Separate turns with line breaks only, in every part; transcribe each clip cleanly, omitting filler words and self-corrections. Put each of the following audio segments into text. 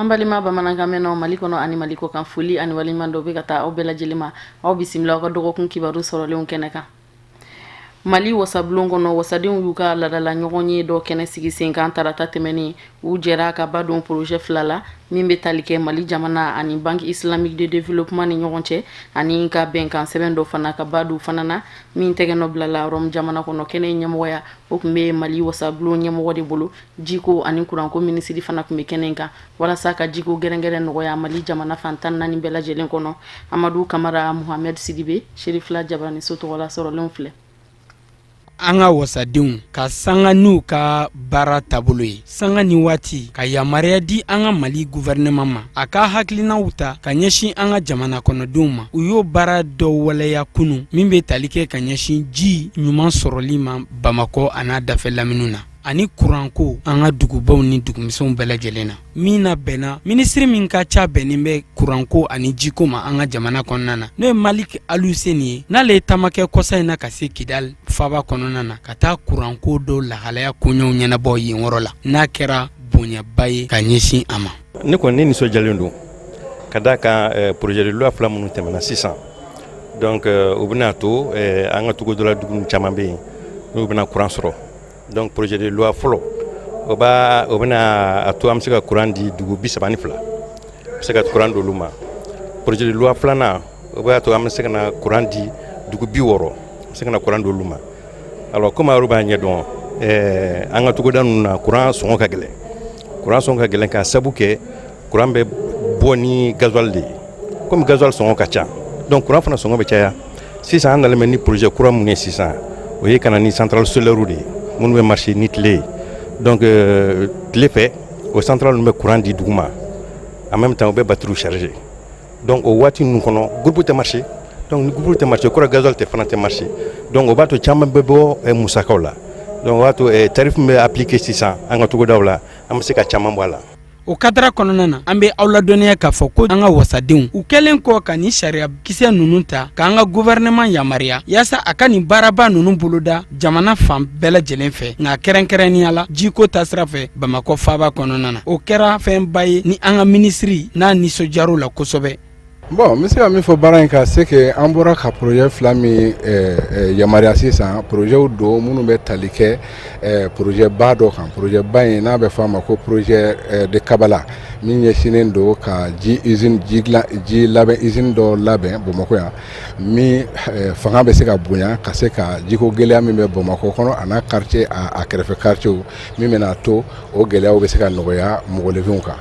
An balima bamanankan mɛnnaw Mali kɔnɔ ani Mali kɔ kan, foli ani waleɲuman dɔ bɛ ka taa aw bɛɛ lajɛlen ma. Aw bisimila aw ka dɔgɔkun kibaru sɔrɔlenw kɛnɛ kan. Mali wasabulon kɔnɔ, wasadenw y'u ka ladala ɲɔgɔnye dɔ kɛnɛ sigi sen kan tarata tɛmɛnen. U jɛra ka ba don projet fila la min bɛ tali kɛ Mali jamana ani Banque islamique de développement ni ɲɔgɔn cɛ, ani ka bɛnkan sɛbɛn dɔ fana ka ba don fana na min tɛgɛ nɔ bilala Rome jamana kɔnɔ. Kɛnɛ ɲɛmɔgɔya o tun bɛ Mali wasabulon ɲɛmɔgɔ de bolo. Jiko ani kuranko minisiri fana tun bɛ kɛnɛ in kan walasa ka jiko gɛrɛngɛrɛn nɔgɔya Mali jamana fan 14 bɛɛ lajɛlen kɔnɔ. Amadu Kamara, Muhamɛd Sidibe, Serifila Jabaraniso tɔgɔla sɔrɔlenw filɛ.
An ka wasadenw ka sanga n'u ka baara taabolo ye, sanga ni waati ka yamaruya di an ka Mali gouvernement ma a ka hakilinaw ta ka ɲɛsin an ka jamana kɔnɔdenw ma. U y'o baara dɔw waleya kunun min bɛ tali kɛ ka ɲɛsin ji ɲuman sɔrɔli ma Bamakɔ an'a dafɛ laminiw na, ani kuranko an ka dugubaw ni dugumisɛnw bɛɛ lajɛlen na. Min na bɛnna minisiri min ka ca bɛnnen bɛ kuranko ani jiko ma an ka jamana kɔnɔna na, n'o ye Maliki Aluseni ye, n'ale ye taama kɛ kɔsa in na ka se Kidali faba kɔnɔna na ka taa kuranko dɔw lahalaya koɲɛw ɲɛnabɔ yen yɔrɔ la, n'a kɛra bonyaba ye ka ɲɛsin a ma.
Ne kɔni ne nisɔndiyalen don ka d'a kan projet de loi fila minnu tɛmɛna sisan, donc u bɛna to an ka togodala dugu caman bɛ yen n'u bɛna kuran sɔrɔ. Donc projet de loi fɔlɔ, o b'a o bɛna a to an bɛ se ka kuran di dugu 32, bɛ se ka kuran d'olu ma. Projet de loi filanan, o b'a to an bɛ se ka na kuran di dugu 60, bɛ se ka na kuran d'olu ma. Alors, komi aw b'a ɲɛdɔn, an ka togoda ninnu na, kuran sɔngɔ ka gɛlɛn. Kuran sɔngɔ ka gɛlɛn k'a sabu kɛ kuran bɛ bɔ ni gasoil de ye. Komi gasoil sɔngɔ ka ca, donc kuran fana sɔngɔ bɛ caya. Sisan an nalen bɛ ni projet kura mun ye sisan, o ye ka na ni centrale solaire de ye minnu bɛ marcher ni tile ye. Donc tile fɛ, o centrale ninnu bɛ courant di dugu ma, en même temps u bɛ batterie charger. Donc o waati ninnu kɔnɔ, groupe tɛ marcher. Donc ni groupe tɛ marcher, o kɔrɔ gasoil tɛ fana tɛ marcher. Donc o b'a to caman bɛ bɔ musakaw la. Donc o b'a to tarif min bɛ appliquer sisan an ka togodaw la, an bɛ se ka caman bɔ a la.
O kadara kɔnɔna na, an bɛ aw ladɔnniya k'a fɔ ko an ka wasadenw, u kɛlen kɔ ka nin sariya kisɛ ninnu ta k'an ka gouvernement yamaruya yaasa a ka nin baaraba ninnu boloda jamana fan bɛɛ lajɛlen fɛ, nka kɛrɛnkɛrɛnnenya la jiko ta sira fɛ Bamakɔ faaba kɔnɔna na, o kɛra fɛnba ye ni an ka minisiri n'a nisɔndiyar'o la kosɛbɛ.
Bon, n bɛ se ka min fɔ baara in kan, c'est que an bɔra ka projet fila min yamaruya sisan, projet don minnu bɛ tali kɛ projet ba dɔ kan. Projet ba in n'a bɛ fɔ a ma ko projet de Kabala, min ɲɛsinnen don ka ji usine, ji dilan, ji labɛn usine dɔ labɛn Bamakɔ yan, min fanga bɛ se ka bonya ka se ka jiko gɛlɛya min bɛ Bamakɔ kɔnɔ a n'a quartier, a kɛrɛfɛ quartier, min bɛna to o gɛlɛyaw bɛ se ka nɔgɔya mɔgɔninfinw kan.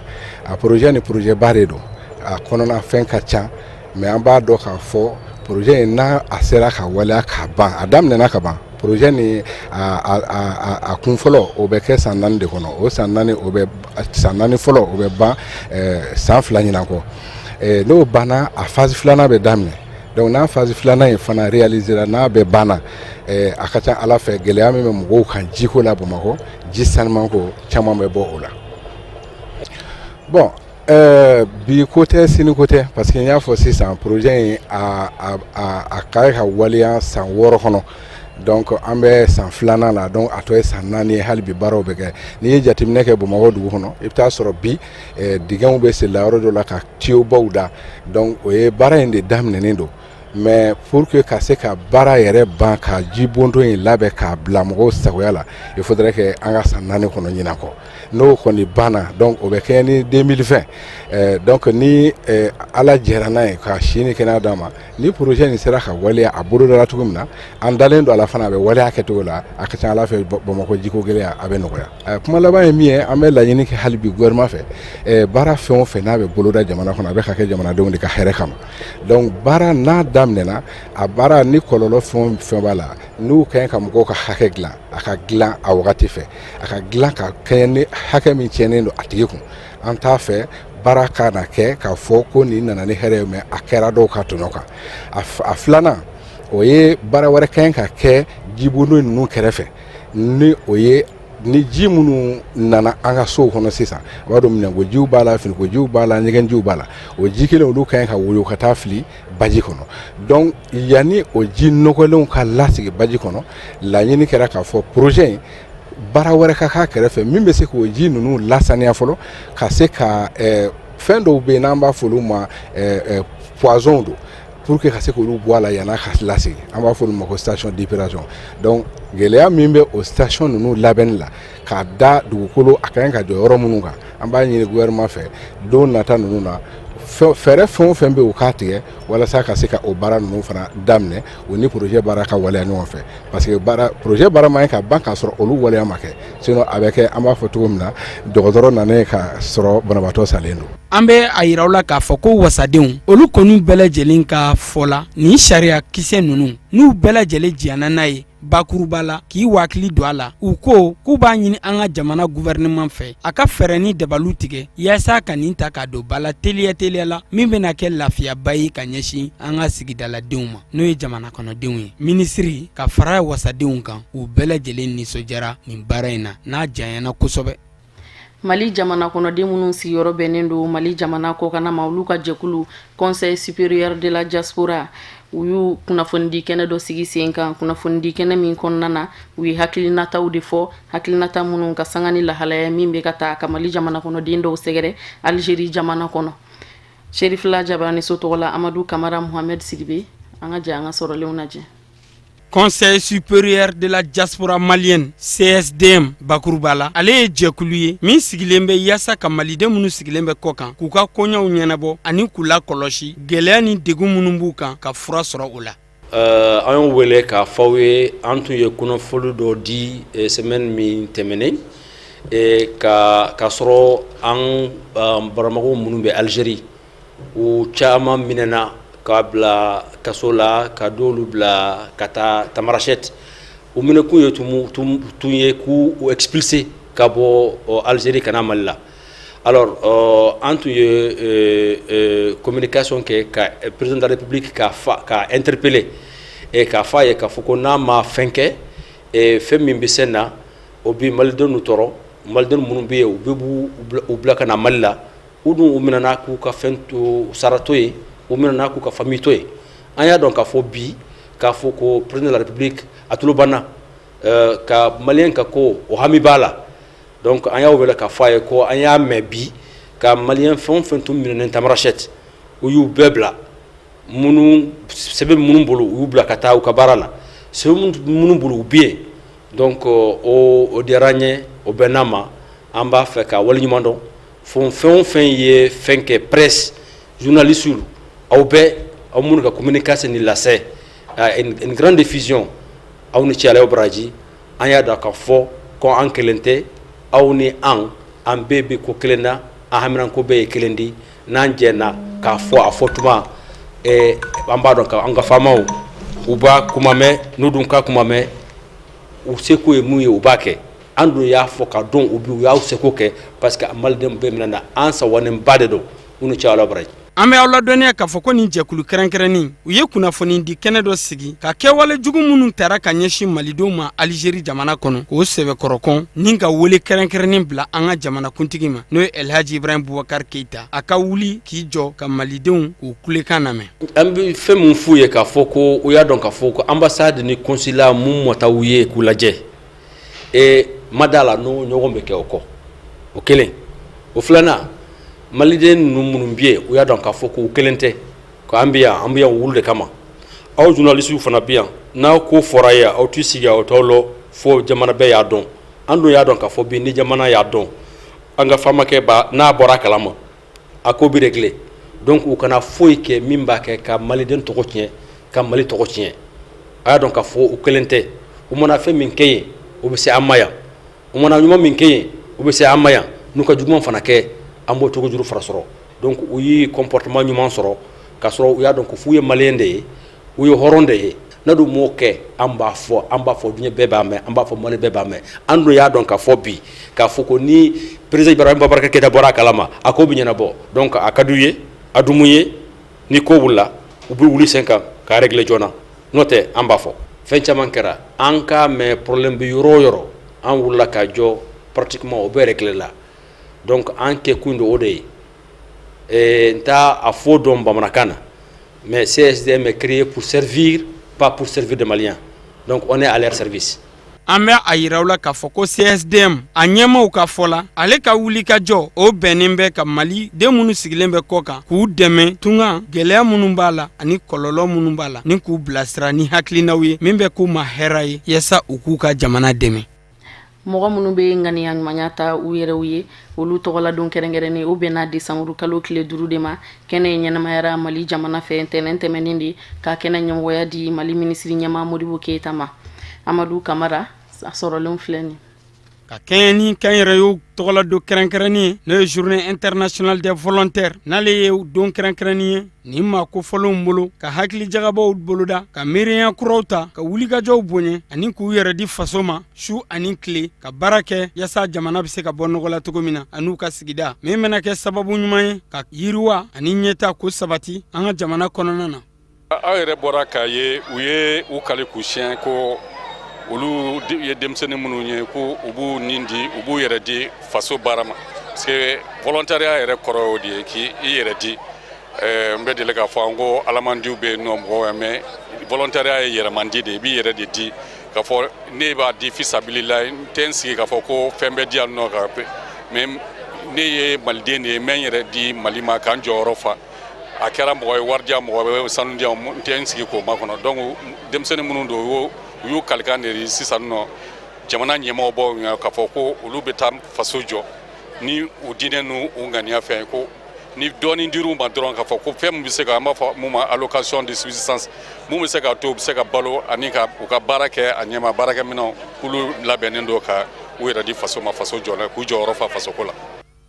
A projet ni projet ba de don, a kɔnɔna fɛn ka ca, mais an b'a dɔn k'a fɔ projet in, n'a a sera ka waleya ka ban, a daminɛna ka ban, projet ni a kun fɔlɔ, o bɛ kɛ san 4 de kɔnɔ. O san 4, o bɛ san 4 fɔlɔ, o bɛ ban san 2 ɲinan kɔ. N'o banna, a phase filanan bɛ daminɛ. Donc n'a phase filanan in fana réalisera, n'a bɛ banna, a ka ca Ala fɛ, gɛlɛya min bɛ mɔgɔw kan jiko la Bamakɔ, ji sanumanko, caman bɛ bɔ o la. Bon, bi ko tɛ, sini ko tɛ, parce que n y'a fɔ sisan, projet in a ka ka waleya san 6 kɔnɔ. Donc an bɛ san filanan la, donc a tɔ ye san 4 ye. Hali bi baaraw bɛ kɛ. N'i ye jateminɛ kɛ Bamakɔ dugu kɔnɔ, i bɛ taa sɔrɔ bi dingɛw bɛ senna yɔrɔ dɔ la ka tuyaubaw da. Donc o ye baara in de daminɛnen don, mais pour que ka se ka baara yɛrɛ ban ka ji bɔntɔ in labɛn k'a bila mɔgɔw sagoya la, il faudrait que an ka san 4 kɔnɔ ɲinan kɔ. N'o kɔni banna, donc o bɛ kɛ ni 2020. Donc ni Ala jɛra n'a ye ka si ni kɛnɛya d'an ma, ni projet nin sera ka waleya a bolodara cogo min na, an dalen don a la fana, a bɛ waleya kɛcogo la, a ka ca Ala fɛ, Bamakɔ jiko gɛlɛya a bɛ nɔgɔya. Kuma laban ye min ye, an bɛ laɲini kɛ hali bi gouvernement fɛ, baara fɛn o fɛn n'a bɛ boloda jamana kɔnɔ, a bɛ ka kɛ jamanadenw de ka hɛrɛ kama. Donc baara n'a daminɛna, a baara ni kɔlɔlɔ fɛn o fɛn b'a la, n'u ka ɲi ka mɔgɔw ka hakɛ dilan, a ka dilan a wagati fɛ, a ka dilan ka kɛɲɛ ni hakɛ min tiɲɛnen don a tigi kun. An t'a fɛ baara ka na kɛ k'a fɔ ko nin nana ni hɛrɛ ye, mais a kɛra dɔw ka tɔɲɔ kan. A filanan, o ye baara wɛrɛ ka ɲi ka kɛ jibondo ninnu kɛrɛfɛ, ni o ye ni ji minnu nana an ka sow kɔnɔ sisan, a b'a dɔn minɛnkojiw b'a la, finikojiw b'a la, ɲɛgɛnjiw b'a la, o ji kelen olu ka ɲi ka woyo ka taa fili baji kɔnɔ. Donc yanni o ji nɔgɔlenw ka lasigi baji kɔnɔ, laɲini kɛra k'a fɔ projet in baara wɛrɛ ka k'a kɛrɛfɛ min bɛ se k'o ji ninnu lasaniya fɔlɔ, ka se ka fɛn dɔw bɛ yen n'an b'a fɔ olu ma poison don, pour que ka se k'olu bɔ a la yann'a ka lasegin. An b'a fɔ olu ma ko station d'épuration. Donc gɛlɛya min bɛ o station ninnu labɛnni la k'a da dugukolo a ka ɲi ka jɔ yɔrɔ minnu kan, an b'a ɲini gouvernement fɛ don nata ninnu na, fɛɛrɛ fɛn o fɛn bɛ yen, u k'a tigɛ walasa ka se ka o baara ninnu fana daminɛ, o ni projet baara ka waleya ɲɔgɔn fɛ, parce que baara projet baara man ɲi ka ban k'a sɔrɔ olu waleya ma kɛ. Sinon a bɛ kɛ, an b'a fɔ cogo min na, dɔgɔtɔrɔ nanen ka sɔrɔ banabaatɔ salen don.
An bɛ a yira aw la k'a fɔ ko wasadenw, olu kɔni bɛɛ lajɛlen ka fɔ la, nin sariya kisɛ ninnu, n'u bɛɛ lajɛlen jɛnna n'a ye bakuruba la k'i wakili don a la, u ko k'u b'a ɲini an ka jamana gouvernement fɛ, a ka fɛɛrɛ ni dabaliw tigɛ yaasa ka nin ta k'a don ba la teliya teliya la, min bɛna kɛ lafiyaba ye ka ɲɛsin an ka sigidaladenw ma, n'o ye jamana kɔnɔdenw ye. Minisiri ka fara wasadenw kan, u bɛɛ lajɛlen nisɔndiyara nin baara in na n'a janyana kosɛbɛ.
Mali jamana kɔnɔden minnu sigiyɔrɔ bɛnnen don Mali jamana kɔkanna ma, olu ka jɛkulu Conseil supérieur de la diaspora, u y'u kunnafonidi kɛnɛ dɔ sigi sen kan, kunnafonidi kɛnɛ min kɔnɔna na, u ye hakilinataw de fɔ, hakilinata minnu ka sanga ni lahalaya min bɛ ka taa ka Mali jamana kɔnɔden dɔw sɛgɛrɛ Algérie jamana kɔnɔ. Serifila Jabaniso tɔgɔ la, Amadu Kamara, Muhamɛd Sidibe, an ka jɛ an ka sɔrɔlenw lajɛ.
Conseil supérieur de la diaspora malienne, CSDM bakuruba la, ale ye jɛkulu ye min sigilen bɛ yaasa ka maliden minnu sigilen bɛ kɔ kan, k'u ka koɲɛw ɲɛnabɔ ani k'u lakɔlɔsi, gɛlɛya ni degun minnu b'u kan, ka fura sɔrɔ o la.
An y'o wele k'a fɔ aw ye, an tun ye kunnafoni dɔ di semaine min tɛmɛnen ka sɔrɔ an baramɔgɔw minnu bɛ Algérie, u caman minɛna k'a bila kaso la, ka dɔwlu bila ka taa Tamarasɛti. U minɛkun ye tun ye k'u expulser ka bɔ Algérie ka na Mali la. Alors an tun ye communication kɛ ka président de la République ka interpeller, k'a fɔ a ye k'a fɔ ko n'a ma fɛn kɛ, fɛn min bɛ sen na, o bɛ malidenw tɔɔrɔ. Maliden minnu bɛ yen, u bɛ u bila ka na Mali la, u dun u minɛna k'u ka fɛn to, sara to yen, u minɛna k'u ka famille to yen. An y'a dɔn k'a fɔ bi k'a fɔ ko président de la République a tulo banna ka malien ka ko, o hami b'a la. Donc an y'a wele k'a fɔ a ye ko an y'a mɛn bi ka malien fɛn o fɛn tun minɛnen Tamarasɛti, u y'u bɛɛ bila. Minnu sɛbɛn minnu bolo, u y'u bila ka taa u ka baara la. Sɛbɛn minnu bolo, u bɛ yen. Donc o diyara an ye, o bɛn n'a ma. An b'a fɛ ka waleɲuman dɔn fo fɛn o fɛn ye fɛn kɛ, presse, journaliste, aw bɛɛ, aw minnu ka communication ni lase une grande diffusion, aw ni ce, ala baraji. An y'a dɔn ka fɔ ko an kelen tɛ, aw ni an, an bɛɛ bɛ ko kelen na, an haminanko bɛɛ ye kelen di. N'an jɛna k'a fɔ a fɔ tuma, an b'a dɔn k'an ka faamaw, u b'a kuma mɛn. N'u dun ka kuma mɛn, u seko ye mun ye, u b'a kɛ. An dun y'a fɔ ka dɔn, u bi u y'aw seko kɛ, parce que maliden bɛɛ minɛ na, an sawanenba de don. U ni ce, ala baraji.
An bɛ aw ladɔnniya k'a fɔ ko nin jɛkulu kɛrɛnkɛrɛnnen, u ye kunnafoni di kɛnɛ dɔ sigi ka kɛwale jugu minnu tara ka ɲɛsin malidenw ma Alizeri jamana kɔnɔ, k'o sɛbɛkɔrɔkɔn ni ka wele kɛrɛnkɛrɛnnen bila an ka jamanakuntigi ma, n'o ye Elhaji Ibrahim Bubakari Keyita, a ka wuli k'i jɔ ka malidenw k'u kulekan lamɛn.
An bɛ fɛn min f'u ye k'a fɔ ko u y'a dɔn k'a fɔ ko ambassade ni consulat mun ma taa u ye k'u lajɛ, ma da la n'o ɲɔgɔn bɛ kɛ o kɔ. O kelen. O filanan, maliden ninnu minnu bɛ yen, u y'a dɔn k'a fɔ k'u kelen tɛ, k'an bɛ yan, an bɛ yan wulu de kama. Aw journalistes fana bɛ yan, n'aw ko fɔra ye, aw t'i sigi, aw t'aw lɔ fo jamana bɛɛ y'a dɔn. An dun y'a dɔn k'a fɔ bi, ni jamana y'a dɔn, an ka faamakɛ ba n'a bɔra a kalama, a ko bɛ régler. Donc u kana foyi kɛ min b'a kɛ ka maliden tɔgɔ tiɲɛ, ka Mali tɔgɔ tiɲɛ. A y'a dɔn k'a fɔ u kelen tɛ. U mana fɛn min kɛ yen, u bɛ se an ma yan. U mana ɲuman min kɛ yen, u bɛ se an ma yan. N'u ka juguman fana kɛ, an b'o cogo juru fara sɔrɔ. Donc u ye comportement ɲuman sɔrɔ k'a sɔrɔ u y'a dɔn ko f'u ye malien de ye, u ye hɔrɔn de ye. N'a dun m'o kɛ, an b'a fɔ, an b'a fɔ, diɲɛ bɛɛ b'a mɛn, an b'a fɔ, Mali bɛɛ b'a mɛn. An dun y'a dɔn k'a fɔ bi k'a fɔ ko ni président Ibrahim Boubacar Keïta bɔra a kalama, a ko bɛ ɲɛnabɔ. Donc a ka d'u ye, a dun mun ye, ni ko wulila, u bɛ wuli sen kan k'a régler joona. N'o tɛ, an b'a fɔ fɛn caman kɛra, an k'a mɛn, problème bɛ yɔrɔ o yɔrɔ, an wulila ka jɔ, pratiquement o bɛɛ réglé la. Donc an kɛ kun de o de ye. N t'a a fɔ dɔn bamanankan na, mais CSDM est créé pour servir, pas pour servir des Maliens. Donc on est à leur service.
An bɛ a yira aw la k'a fɔ ko CSDM a ɲɛmaaw ka fɔ la, ale ka wulikajɔ o bɛnnen bɛ ka Mali den minnu sigilen bɛ kɔ kan k'u dɛmɛ tunga gɛlɛya minnu b'a la ani kɔlɔlɔ minnu b'a la, ni k'u bilasira ni hakilinaw ye min bɛ k'u ma hɛrɛ ye yaasa u k'u ka jamana dɛmɛ.
Mɔgɔ minnu bɛ ŋaniya ɲumanya ta u yɛrɛw ye, olu tɔgɔladon kɛrɛnkɛrɛnnen, o bɛnna desanburu kalo tile 5 de ma. Kɛnɛ in ɲɛnamayara Mali jamana fɛ ntɛnɛn tɛmɛnen de, ka kɛnɛ ɲɛmɔgɔya di Mali minisiri ɲɛmaa Modibo Keyita ma. Amadu Kamara a sɔrɔlenw filɛ nin.
Ka kɛɲɛ ni kɛnyɛrɛyew tɔgɔladon kɛrɛnkɛrɛnnen ye, n'o ye journée internationale des volontaires, n'ale ye don kɛrɛnkɛrɛnnen ye nin maa kofɔlenw bolo, ka hakilijagabɔw boloda, ka miiriya kuraw ta, ka wulikajɔw bonya ani k'u yɛrɛ di faso ma su ani tile, ka baara kɛ yaasa jamana bɛ se ka bɔ nɔgɔ la cogo min na an'u ka sigida, min bɛna kɛ sababu ɲuman ye ka yiriwa ani ɲɛtaa ko sabati an ka jamana kɔnɔna na.
Aw yɛrɛ bɔra k'a ye, u ye u kali k'u siɲɛ ko olu ye denmisɛnnin minnu ye, ko u b'u nin di, u b'u yɛrɛ di faso baara ma, parce que volontariat yɛrɛ kɔrɔ y'o de ye, k'i yɛrɛ di. N bɛ deli k'a fɔ an ko alamandiw bɛ yen nɔ mɔgɔw, mais volontariat ye yɛrɛmandi de ye. I b'i yɛrɛ de di k'a fɔ ne b'a di fisabilila, n tɛ n sigi k'a fɔ ko fɛn bɛ di yan nɔ ka, mais ne ye maliden de ye, n bɛ n yɛrɛ di Mali ma k'an jɔyɔrɔ fa. A kɛra mɔgɔ ye wari diyan, mɔgɔ bɛ sanu diyan, n tɛ n sigi k'o makɔnɔ. Donc denmisɛnnin minnu don, u y'u kalikan de sisan nɔ jamana ɲɛmɔgɔ bɔ k'a fɔ ko olu bɛ taa faso jɔ ni u diinɛ n'u u ŋaniya fɛn, ko ni dɔɔnin dir'u ma dɔrɔn, k'a fɔ ko fɛn min bɛ se ka, an b'a fɔ mun ma allocation de subsistance, mun bɛ se k'a to u bɛ se ka balo ani ka u ka baara kɛ a ɲɛma, baarakɛminɛnw, k'olu labɛnnen don ka u yɛrɛ di faso ma, faso jɔ, k'u jɔyɔrɔ fa fasoko la.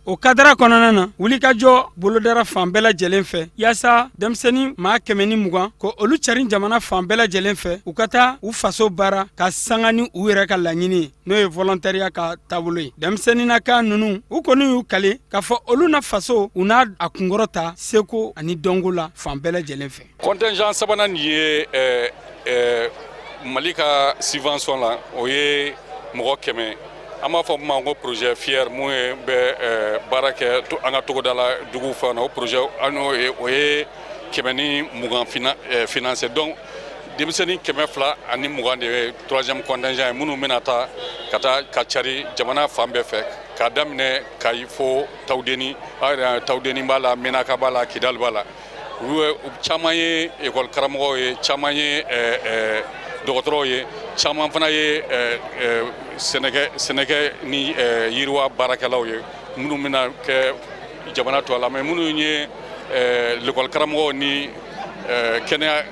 O kadara kɔnɔna na, wulikajɔ bolodara fan bɛɛ lajɛlen fɛ yaasa denmisɛnnin maa 120 ko olu carin jamana fan bɛɛ lajɛlen fɛ, u ka taa u faso baara ka sanga ni u yɛrɛ ka laɲini ye, n'o ye volontariat ka taabolo ye. Denmisɛnninnaka ninnu, u kɔni y'u kale k'a fɔ olu na faso u n'a a kunkɔrɔta seko ani dɔnko la fan bɛɛ lajɛlen fɛ.
Contingent sabanan nin ye Mali ka subvention la, o ye mɔgɔ 100, an b'a fɔ min ma ko projet FIER, mun ye bɛ baara kɛ an ka togoda la duguw fɛn na. O projet an y'o ye, o ye 120 financé. Donc denmisɛnnin 220 de ye troisième contingent ye, minnu bɛna taa ka taa ka cari jamana fan bɛɛ fɛ, k'a daminɛ Kayi fo Tawudeni. Aw yɛrɛ, Tawudeni b'a la, Menaka b'a la, Kidali b'a la. U caman ye ekɔli karamɔgɔw ye, caman ye dɔgɔtɔrɔw ye, caman fana ye sɛnɛkɛ ni yiriwa baarakɛlaw ye, minnu bɛna kɛ jamana tɔ la. Mais minnu ye lekɔli karamɔgɔw ni kɛnɛya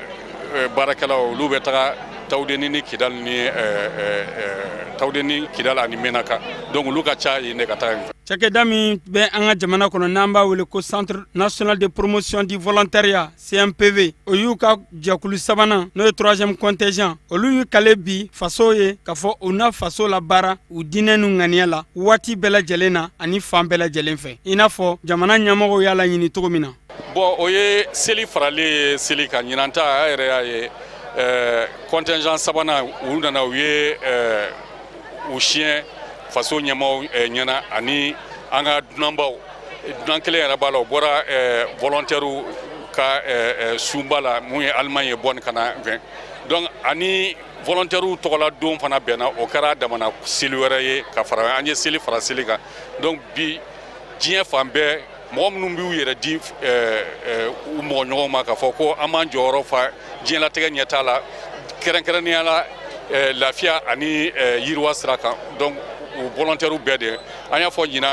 baarakɛlaw, olu bɛ taga Tawudeni ni Kidali, ni Tawudeni, Kidali ani Menaka. Donc olu ka ca yen de ka taa yen.
Cakɛda min bɛ an ka jamana kɔnɔ, n'an b'a wele ko Centre national de promotion du volontariat, CNPV, o y'u ka jɛkulu sabanan, n'o ye troisième contingent, olu y'u kale bi faso ye k'a fɔ u na faso la baara u diinɛ n'u ŋaniya la waati bɛɛ lajɛlen na ani fan bɛɛ lajɛlen fɛ, i n'a fɔ jamana ɲɛmɔgɔw y'a laɲini cogo min na.
Bon, o ye seli faralen ye seli kan. Ɲinan ta, a yɛrɛ y'a ye, contingent sabanan, u nana, u ye u siɲɛ faso ɲɛmaaw ɲɛna ani an ka dunanbaw. Dunan kelen yɛrɛ b'a la, o bɔra volontaires ka sunba la, mun ye Allemagne ye, Bonn ka na fɛn. Donc ani volontaires tɔgɔla don fana bɛnna, o kɛra damana seli wɛrɛ ye ka fara an ye seli fara seli kan. Donc bi, diɲɛ fan bɛɛ, mɔgɔ minnu b'u yɛrɛ di u mɔgɔ ɲɔgɔnw ma k'a fɔ ko an b'an jɔyɔrɔ fa diɲɛlatigɛ ɲɛtaa la, kɛrɛnkɛrɛnnenya la lafiya ani yiriwa sira kan, donc u volontaires bɛɛ de, an y'a fɔ ɲinan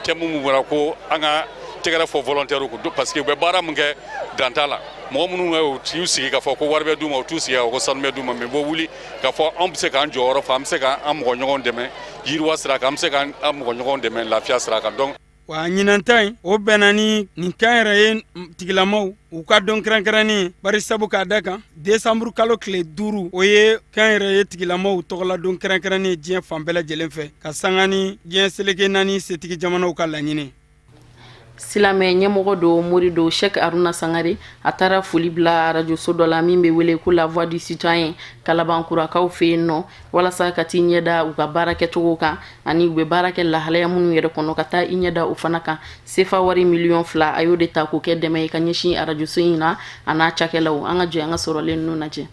thème mun bɔra ko an ka tɛgɛrɛ fɔ volontaires kun, parce que u bɛ baara min kɛ, dan t'a la. Mɔgɔ minnu bɛ, u t'u sigi k'a fɔ ko wari bɛ d'u ma, u t'u sigi k'a fɔ ko sanu bɛ d'u ma, mais u bɛ wuli k'a fɔ anw bɛ se k'an jɔyɔrɔ fa, an bɛ se k'an mɔgɔ ɲɔgɔn dɛmɛ yiriwa sira kan, an bɛ se k'an mɔgɔ ɲɔgɔn dɛmɛ lafiya sira kan. Donc
Wa ɲinan ta in, o bɛnna ni nin kɛnyɛrɛye tigilamaw u ka don kɛrɛnkɛrɛnnen ye, bari sabu k'a da kan desanburu kalo tile 5, o ye kɛnyɛrɛye tigilamaw tɔgɔladon kɛrɛnkɛrɛnnen ye diɲɛ fan bɛɛ lajɛlen fɛ, ka sanga ni diɲɛ seleke naani setigi jamanaw ka laɲini.
Silamɛ ɲɛmɔgɔ don, mori don, Sɛk Aruna Sangare, a taara foli bila arajoso dɔ la min bɛ wele ko La Voix du Citoyen, Kalabankurakaw fɛ yen nɔ, walasa ka t'i ɲɛda u ka baara kɛcogo kan ani u bɛ baara kɛ lahalaya minnu yɛrɛ kɔnɔ, ka taa i ɲɛda o fana kan. Sefa wari miliyɔn 2, a y'o de ta k'o kɛ dɛmɛ ye ka ɲɛsin arajoso in na a n'a cakɛlaw. An ka jɛ an ka sɔrɔlen ninnu lajɛ.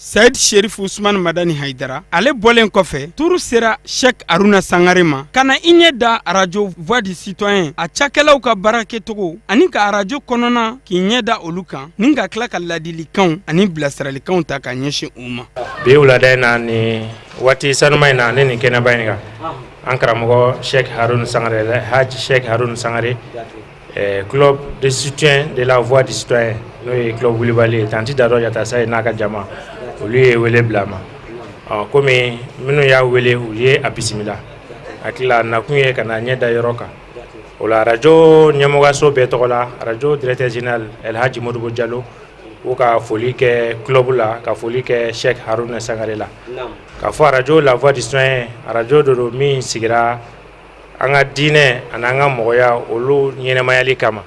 Sayid Sherif Usman Madani Hayidara, ale bɔlen kɔfɛ, turu sera Sheikh Haruna Sangare ma ka na i ɲɛ da arajo Voix du Citoyen a cakɛlaw ka baarakɛcogo ani ka arajo kɔnɔna k'i ɲɛ da olu kan, ni ka tila ka ladilikanw ani bilasiralikanw ta ka ɲɛsin u ma.
Bi wulada in na, nin waati sanuma in na, ne nin kɛnɛba in kan, an karamɔgɔ Sheikh Haruna Sangare, Haji Sheikh Haruna Sangare, club de soutien de la Voix du Citoyen, n'o ye club Wulibali ye, tanti Dado Yatasa ye n'a ka jama, olu ye wele bila a ma. Ɔ komi minnu y'a wele, u ye a bisimila. Hakili la, nakun ye ka na ɲɛ da yɔrɔ kan. O la, arajo ɲɛmɔgɔso bɛɛ tɔgɔ la, arajo directeur général El Hadji Modibo Jalo, u ka foli kɛ club la, ka foli kɛ Sheikh Haruna Sangare la, k'a fɔ arajo la Voix du Citoyen, arajo de don min sigira an ka diinɛ ani an ka mɔgɔya, olu ɲɛnɛmayali kama.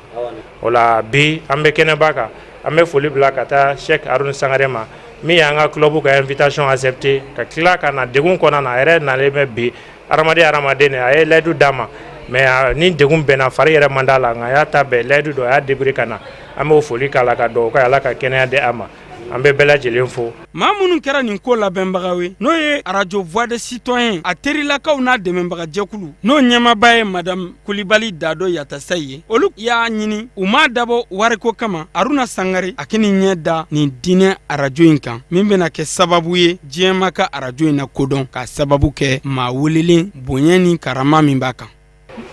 O la, bi an bɛ kɛnɛba kan, an bɛ foli bila ka taa Sheikh Haruna Sangare ma, min y'an ka club ka invitation accepté ka tila ka na degun kɔnɔna na. A yɛrɛ nalen bɛ bi. Hadamaden hadamaden, a ye layidu d'a ma, mais ni degun bɛnna, fari yɛrɛ man d'a la, nka a y'a ta bɛɛ layidu don, a y'a débrouiller ka na. An b'o foli k'a la, ka dugawu k'a ye, Ala ka kɛnɛya di a ma. An bɛ bɛɛ lajɛlen fo.
Maa minnu kɛra nin ko labɛnbagaw ye, n'o ye arajo Voix des Citoyens a terilakaw n'a dɛmɛbagajɛkulu, n'o ɲɛmaaba ye madame Kulibali Dado Yatasayi ye, olu y'a ɲini, u m'a dabɔ wariko kama, Haruna Sangare a k'i ɲɛ da nin diinɛ arajo in kan, min bɛna kɛ sababu ye diɲɛmaa ka arajo in na kodɔn, k'a sababu kɛ maa welelen bonya ni karama min b'a kan.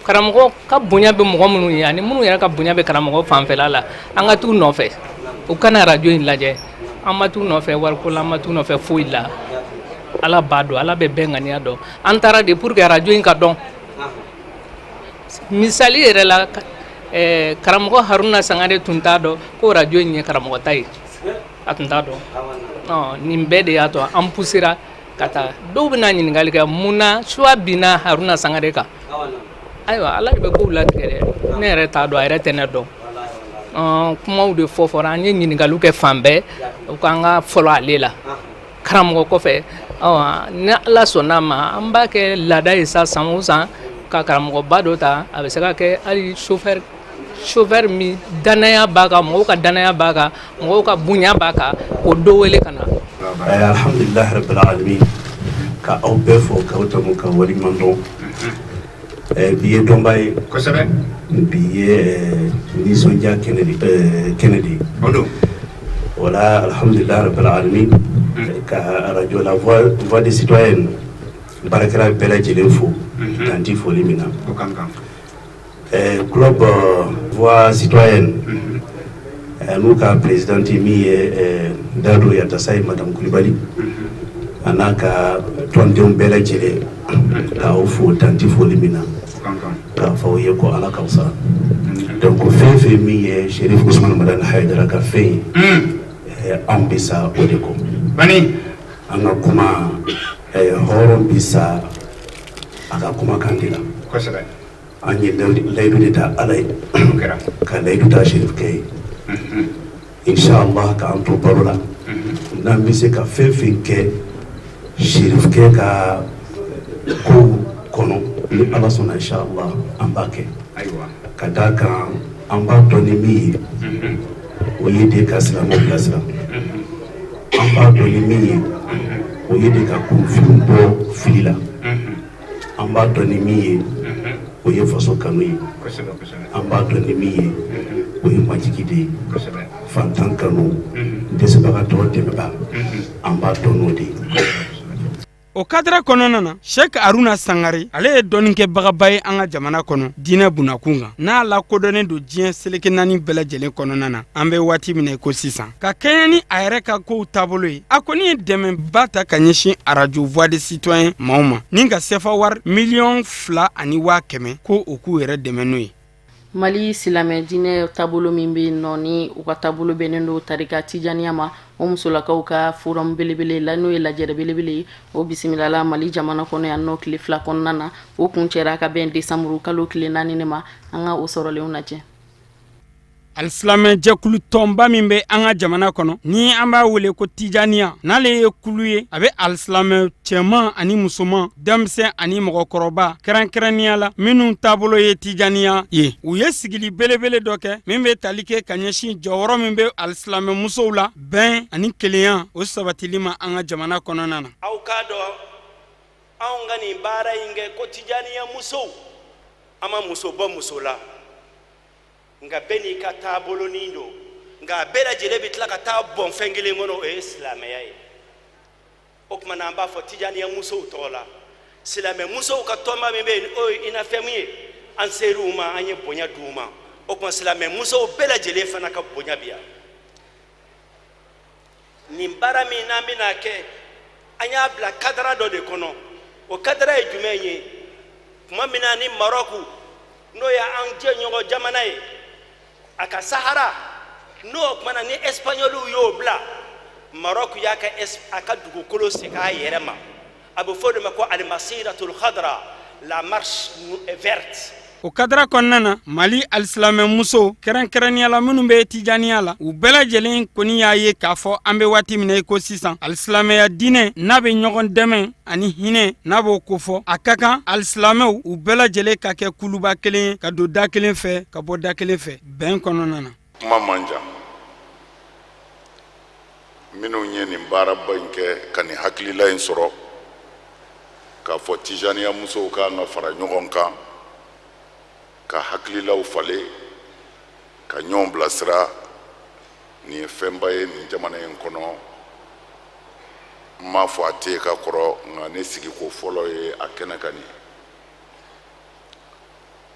Karamɔgɔ ka bonya bɛ mɔgɔ minnu ye, ani minnu yɛrɛ ka bonya bɛ karamɔgɔ fanfɛla la, an ka t'u nɔfɛ, u kana arajo in lajɛ. An ma t'u nɔfɛ wariko la, an ma t'u nɔfɛ foyi la. Ala b'a dɔn, Ala bɛ bɛɛ ŋaniya dɔn. An taara de pour que arajo in ka dɔn. Misali yɛrɛ la, karamɔgɔ Haruna Sangare tun t'a dɔn ko arajo in ye karamɔgɔ ta ye, a tun t'a dɔn. Nin bɛɛ de y'a to an poussera ka taa. Dɔw bɛna ɲininkali kɛ, mun na choix binna Haruna Sangare kan? Ayiwa, Ala de bɛ kow latigɛ dɛ. Ne yɛrɛ t'a dɔn, a yɛrɛ tɛ ne dɔn. Kumaw de fɔ fɔra, an ye ɲininkaliw kɛ fan bɛɛ, u k'an ka fɔlɔ ale la karamɔgɔ kɔfɛ. Ni Ala sɔnna a ma, an b'a kɛ laada ye sa, san o san ka karamɔgɔba dɔ ta. A bɛ se ka kɛ hali chauffeur, chauffeur min danaya b'a kan, mɔgɔw ka danaya b'a kan, mɔgɔw ka bonya b'a kan, k'o dɔ wele ka na.
Alhamdulilahi rabbil alamin, ka aw bɛɛ fo, k'aw tanu, ka waleɲuman dɔn. Bi ye dɔnba ye
kosɛbɛ.
Bi ye nisɔndiya kɛnɛ de, kɛnɛ de ye.
O don.
Wala, alhamdulilahi rabbil alamin, ka arajo la Voix des Citoyens baarakɛla bɛɛ lajɛlen fo, dan tɛ foli min na.
O kan kan.
Club Voix Citoyenne n'u ka présidente min ye Dado Yatasa ye, madame Kulibali, a n'a ka tɔndenw bɛɛ lajɛlen, k'aw fo, dan tɛ foli min na, k'a fɔ aw ye ko Ala k'aw sara. Donc fɛn fɛn min ye Sherif Usman Madani Hayidara ka fɛn ye, anw bɛ sa o de kɔ. An ka kuma, hɔrɔn bɛ sa a ka kumakan de la.
Kosɛbɛ.
An ye layidu de ta Ala ye, ka layidu ta Sherifkɛ ye, inshallah, k'an to balo la, n'an bɛ se ka fɛn fɛn kɛ Sherifkɛ ka kow kɔnɔ, ni Ala sɔnna, inshallah, an b'a kɛ. Ka d'a kan, an b'a dɔn ni min ye, o ye de ka silamɛw bilasira. An b'a dɔn ni min ye, o ye de ka kunfinw bɔ fili la. An b'a dɔn ni min ye, o ye faso kanu ye. An b'a dɔn ni min ye, o ye majigi de ye, fantan kanu, dɛsɛbagatɔ dɛmɛba. An b'a dɔn n'o de ye.
O cadre kɔnɔna na, Sheikh Haruna Sangare, ale ye dɔnnikɛbagaba ye an ka jamana kɔnɔ diinɛ bunakun kan, n'a lakodɔnnen don diɲɛ seleke naani bɛɛ lajɛlen kɔnɔna na. An bɛ waati min na i ko sisan, ka kɛɲɛ ni a yɛrɛ ka kow taabolo ye, a kɔni ye dɛmɛba ta ka ɲɛsin arajo Voix des Citoyens maaw ma, ni ka sefa wari 2,100,000 ko u k'u yɛrɛ dɛmɛ n'o ye.
Mali silamɛ diinɛ taabolo min bɛ yen nɔ, ni u ka taabolo bɛnnen don tarika tijaniya ma, o musolakaw ka forum belebele la, n'o ye lajɛrɛ belebele ye, o bisimilala Mali jamana kɔnɔ yan nɔ tile 2 kɔnɔna na. O kuncɛra ka bɛn desanburu kalo tile 4 ne ma. An ka o sɔrɔlenw lajɛ.
Alisilamɛjɛkulu tɔnba min bɛ an ka jamana kɔnɔ ni an b'a wele ko tijaniya, n'ale ye kulu ye, a bɛ alisilamɛ cɛman ani musoman, denmisɛn ani mɔgɔkɔrɔba, kɛrɛnkɛrɛnnenya la minnu taabolo ye tijaniya ye, u ye sigili belebele dɔ kɛ min bɛ tali kɛ ka ɲɛsin jɔyɔrɔ min bɛ alisilamɛmusow la bɛn ani kelenya o sabatili ma an ka jamana kɔnɔna na.
Aw k'a dɔn, anw ka nin baara in kɛ ko tijaniya musow, an ma muso bɔ muso la, nka bɛɛ n'i ka taabolonin don, nka a bɛɛ lajɛlen bɛ tila ka taa bɔn fɛn kelen kɔnɔ, o ye silamɛya ye. O tuma na, an b'a fɔ tijaniya musow tɔgɔ la, silamɛ musow ka tɔnba min bɛ yen, o ye UNAFEM ye, an ser'u ma, an ye bonya d'u ma. O tuma, silamɛ musow bɛɛ lajɛlen fana ka bonya bi yan. Nin baara min n'an bɛna kɛ, an y'a bila kadara dɔ de kɔnɔ. O kadara ye jumɛn ye? Tuma min na ni Marɔku, n'o ye an jɛɲɔgɔn jamana ye, a ka Sahara n'o tuma na ni Ɛsipaɲɔliw y'o bila, Marɔku y'a ka a ka dugukolo segin a yɛrɛ ma. A bɛ fɔ o de ma ko alimasiratul khadra, la marche verte.
O kadara kɔnɔna na, Mali alisilamɛmusow, kɛrɛnkɛrɛnnenya la minnu bɛ tijaniya la, u bɛɛ lajɛlen kɔni y'a ye k'a fɔ an bɛ waati min na i ko sisan, alisilamɛya diinɛ n'a bɛ ɲɔgɔn dɛmɛ ani hinɛ n'a b'o kofɔ, a ka kan alisilamɛw u bɛɛ lajɛlen ka kɛ kuluba kelen ye, ka don da kelen fɛ, ka bɔ da kelen fɛ bɛn kɔnɔna na.
Kuma man jan. Minnu ye nin baaraba in kɛ ka nin hakilila in sɔrɔ k'a fɔ tijaniya musow ka kan ka fara ɲɔgɔn kan ka hakililaw falen, ka ɲɔgɔn bilasira, nin ye fɛnba ye nin jamana in kɔnɔ. N m'a fɔ a tɛ yen ka kɔrɔ, nka ne sigiko fɔlɔ ye a kɛnɛ kan nin ye.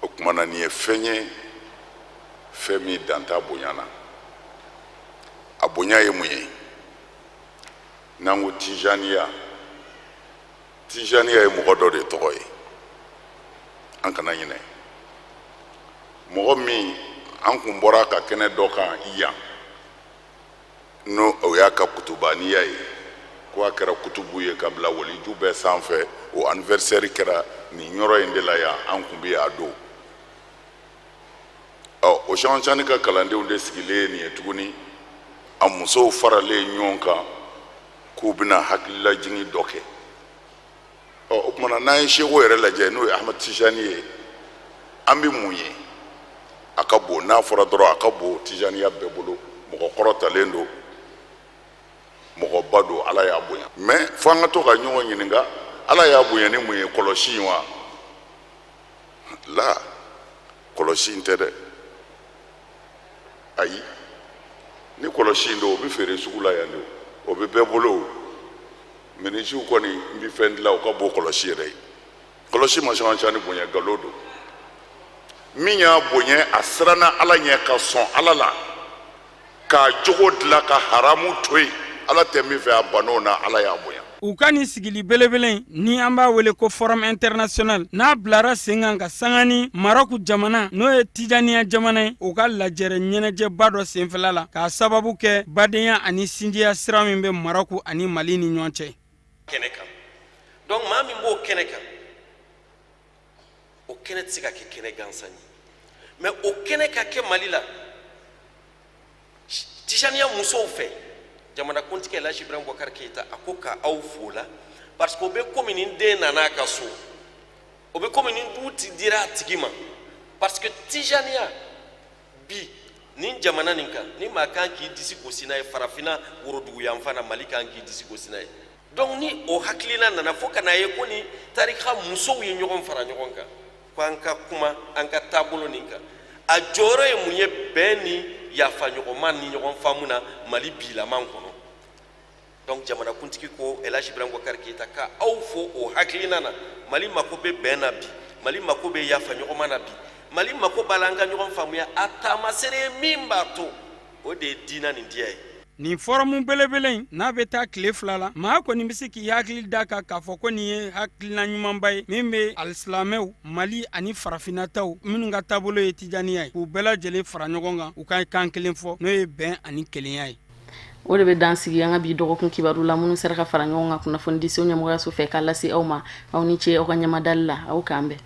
O tuma na, nin ye fɛn ye, fɛn min dan t'a bonya na. A bonya ye mun ye? N'an ko tijaniya, tijaniya ye mɔgɔ dɔ de tɔgɔ ye, an kana ɲinɛ. Mɔgɔ min an kun bɔra ka kɛnɛ dɔ kan yan, n'o o y'a ka kutubaniya ye, ko a kɛra kutubu ye ka bila waliju bɛɛ sanfɛ, o anniversaire kɛra nin yɔrɔ in de la yan, an kun bɛ yan a don. Ɔ, o Sɛki Tijani ka kalandenw de sigilen ye nin ye tuguni, a musow faralen ɲɔgɔn kan k'u bɛna hakililajigin dɔ kɛ. Ɔ, o tuma na, n'an ye seko yɛrɛ lajɛ, n'o ye Ahmad Tijani ye, an bɛ mun ye? A ka bon, n'a fɔra dɔrɔn a ka bon tijaniya bɛɛ bolo. Mɔgɔ kɔrɔtalen don, mɔgɔba don, Ala y'a bonya. Mais fo an ka to ka ɲɔgɔn ɲininka, Ala y'a bonya ni mun ye? Kɔlɔsi in wa? La, kɔlɔsi in tɛ dɛ. Ayi, ni kɔlɔsi in don, o bɛ feere sugu la yan de, o bɛ bɛɛ bolo. O minisiw kɔni n bɛ fɛn dilan, o ka bon kɔlɔsi yɛrɛ ye. Kɔlɔsi ma Sɛki Tijani bonya, nkalon don. Min y'a bonya, a siranna Ala ɲɛ ka sɔn Ala la, k'a jogo dilan, ka haramu to yen, Ala tɛ min fɛ, a bann'o na, Ala y'a bonya.
U ka nin sigili belebele in, ni an b'a wele ko Forum International, n'a bilara sen kan ka sanga ni Marɔku jamana, n'o ye Tijaniya jamana ye, u ka lajɛrɛ ɲɛnajɛba dɔ senfɛla la, k'a sababu kɛ badenya ani sinjiya sira min bɛ Marɔku ani Mali ni ɲɔgɔn cɛ.
Kɛnɛ kan. Donc maa min b'o kɛnɛ kan, o kɛnɛ tɛ se ka kɛ kɛnɛ gansan ye. Mais o kɛnɛ ka kɛ Mali la Tijaniya musow fɛ, jamanakuntigi Elhaji Ibrahim Boubacar Keita, a ko ka aw fo la, parce que o bɛ komi ni den nana a ka so, o bɛ komi ni du ti dira a tigi ma, parce que Tijaniya bi nin jamana nin kan, ni maa kan k'i disi gosi n'a ye farafinna worodugu yanfan na, Mali kan k'i disi gosi n'a ye. Donc ni o hakilina nana fo ka n'a ye ko ni tarika musow ye ɲɔgɔn fara ɲɔgɔn kan, ko an ka kuma an ka taabolo nin kan, a jɔyɔrɔ ye mun ye bɛn ni yafaɲɔgɔnma ni ɲɔgɔn faamu na Mali bilaman kɔnɔ? Donc jamanakuntigi ko Elhaji Ibrahim Boubacar Keita ka aw fo o hakilina na. Mali mako bɛ bɛn na bi, Mali mako bɛ yafaɲɔgɔnma na bi, Mali mako b'a la an ka ɲɔgɔn faamuya. A taamasere ye min b'a to, o de ye diina nin diya ye.
Nin forum belebele in, n'a bɛ taa tile 2 la, maa kɔni bɛ se k'i hakili da kan k'a fɔ ko nin ye hakilina ɲumanba ye min bɛ alisilamɛw Mali ani farafinna taw minnu ka taabolo ye tijaniya ye, k'u bɛɛ lajɛlen fara ɲɔgɔn kan, u ka kan kelen fɔ, n'o ye bɛn ani kelenya ye.
O de bɛ dan sigi an ka bi dɔgɔkun kibaru la, minnu sera ka fara ɲɔgɔn kan kunnafonidiso ɲɛmɔgɔyaso fɛ k'a lase aw ma. Aw ni ce aw ka ɲɛmadali la. Aw k'an bɛn.